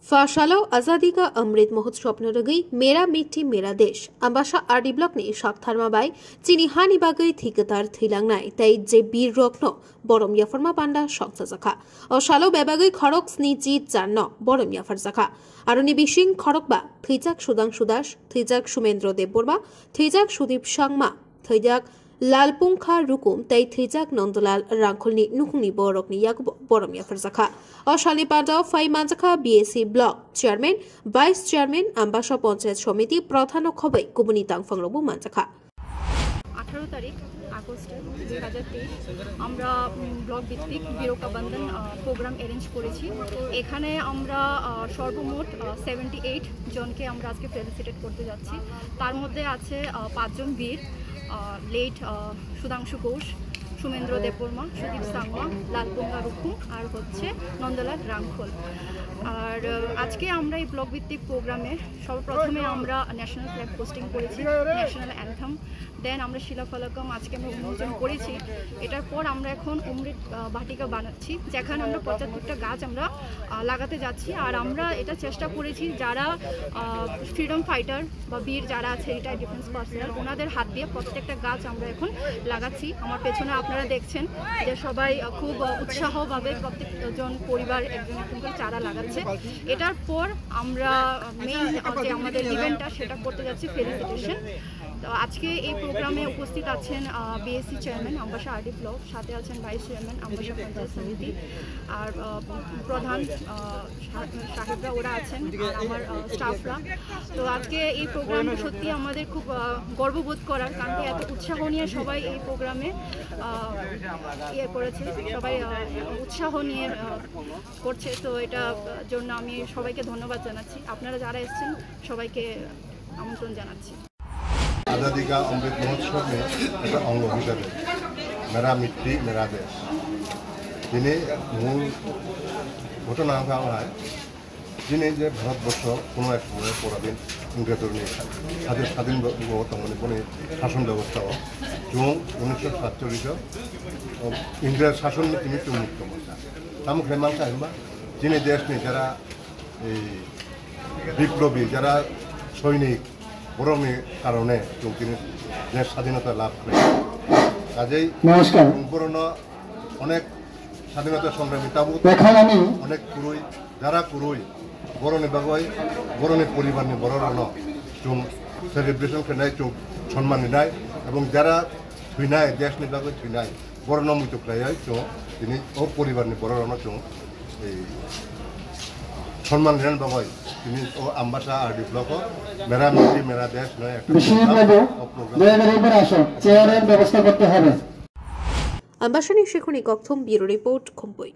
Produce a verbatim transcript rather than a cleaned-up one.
Phasalo Azadi Ka Amrit Mahotsav no rwgwi Mera Mitti Mera Desh, Ambasa R D block ni saktharma bai chini hani bagwi thwi kwthar thwilangnai tei je bir rokno borom yapharma panda sokchajakha. O salo bebagwi khorok sni chi char no borom yapharjakha. Aroni bising khorok ba thwijak Sudhangshu Das, thwijak Sumendra Debbarma, thwijak Sudip Sangma, thwijak Lalpungkha Rukum tei thwijak Nondolal Rangkholni nukhungni borokni yakubo borom yapharjakha. O salni panda phai manjakha B S C block chairman, vice chairman, Ambasa Panchayat Samiti pradhan o khoboi kubuni tangphangrokbo manjakha. আঠারো তারিখ আগস্টের দুই হাজার তেইশ আমরা উম, ব্লক ভিত্তিক বিরকা বন্ধন আহ, programme arrange করেছি। এখানে আমরা আহ, সর্বমোট সেভেন্টি এইট জনকে আমরা আজকে ফেলিসিটেট করতে যাচ্ছি। তার মধ্যে আছে আহ, পাঁচজন বীর, লেট সুধাংশু ঘোষ, সুমেন্দ্র দেববর্মা, সুদীপ সাংমা, লালপঙ্গা রুকুম আর হচ্ছে নন্দলাল রাংখল। আর আহ, আজকে আমরা এই ব্লক ভিত্তিক প্রোগ্রামে সর্বপ্রথমে আমরা ন্যাশনাল ফ্ল্যাগ পোস্টিং করেছি, ন্যাশনাল অ্যান্থেম, দেন আমরা শিলাফলকম আজকে আমরা উন্মোচন করেছি। এটার পর আমরা এখন অমৃত আহ, বাটিকা বানাচ্ছি, যেখানে আমরা পঁচাত্তরটা গাছ আমরা আহ, লাগাতে যাচ্ছি। আর আমরা এটা চেষ্টা করেছি যারা ফ্রিডম ফাইটার বা বীর যারা আছে, রিটায়ার্ড ডিফেন্স পার্সোনাল, ওনাদের হাত দিয়ে প্রত্যেকটা গাছ আমরা এখন লাগাচ্ছি। আমার পেছনে আপনারা দেখছেন যে সবাই আহ, খুব আহ, উৎসাহভাবে প্রত্যেকজন পরিবার একজন একজন করে চারা লাগাচ্ছে। এটার পর আমরা মেইন যে আমাদের ইভেন্টটা সেটা করতে যাচ্ছি ফেলিসিটেশন। তো আজকে এই প্রোগ্রামে উপস্থিত আছেন BSc chairman Ambassa RD block, সাথে আছেন ভাইস চেয়ারম্যান আম্বাসা পঞ্চায়েত সমিতি, আর আহ, প্রধান আহ, সা- সাহেবরা ওরা আছেন, আর আমার আহ, স্টাফরা। তো আজকে এই প্রোগ্রামটা সত্যি আমাদের খুব আহ, গর্ববোধ করার, কারণ কি এত উৎসাহ নিয়ে সবাই এই প্রোগ্রামে আহ, ইয়ে করেছে, সবাই আহ, উৎসাহ নিয়ে আহ, করছে। তো এটা আহ, জন্য আমি সবাইকে ধন্যবাদ জানাচ্ছি। আপনারা যারা এসেছেন সবাইকে আমন্ত্রণ জানাচ্ছি। আজাদি কা অমৃত মহোৎসব মে একটা অঙ্গ হিসাবে মেরা মিট্টি মেরা দেশ, তিনি মূল ঘটনা হয় যিনি যে ভারতবর্ষ কোনো এক সময় পরাধীন ইংরেজের নিয়ে স্বাধীন স্বাধীন বর্তমানে কোনো শাসন ব্যবস্থা হোক এবং উনিশশো সাতচল্লিশ ইংরেজ শাসন তিনি মুক্ত মজা তামুক হেমাংসা হেমা যিনি দেশ নিয়ে যারা এই বিপ্লবী যারা সৈনিক বরংনি কারণে চৌকিনি যে স্বাধীনতা লাভ করে কাজেই নমস্কার। পুরনো অনেক স্বাধীনতা সংগ্রামী তাবু এখন আমি অনেক কুরুই যারা কুরুই বরংনি বাগই বরংনি পরিবারনি বড় রণ চুম সেলিব্রেশন খেলাই চুম সম্মান নাই এবং যারা থুইনায় দেশনি বাগই থুইনায় বড় নমুইতো খেলাই চুম তিনি ও পরিবারনি বড় রণ চুম এই সম্মান রেন বাবাই তিনি ও আম্বাসা আরডি ব্লক মেরা মিটি মেরা দেশ নয় একটা বিশ্বজিৎ বাবু, ও প্রোগ্রাম দয়া করে এবার আসো, চেয়ারের ব্যবস্থা করতে হবে। Ambasani Shikhuni Kokthum, Bureau Report, Khumpui.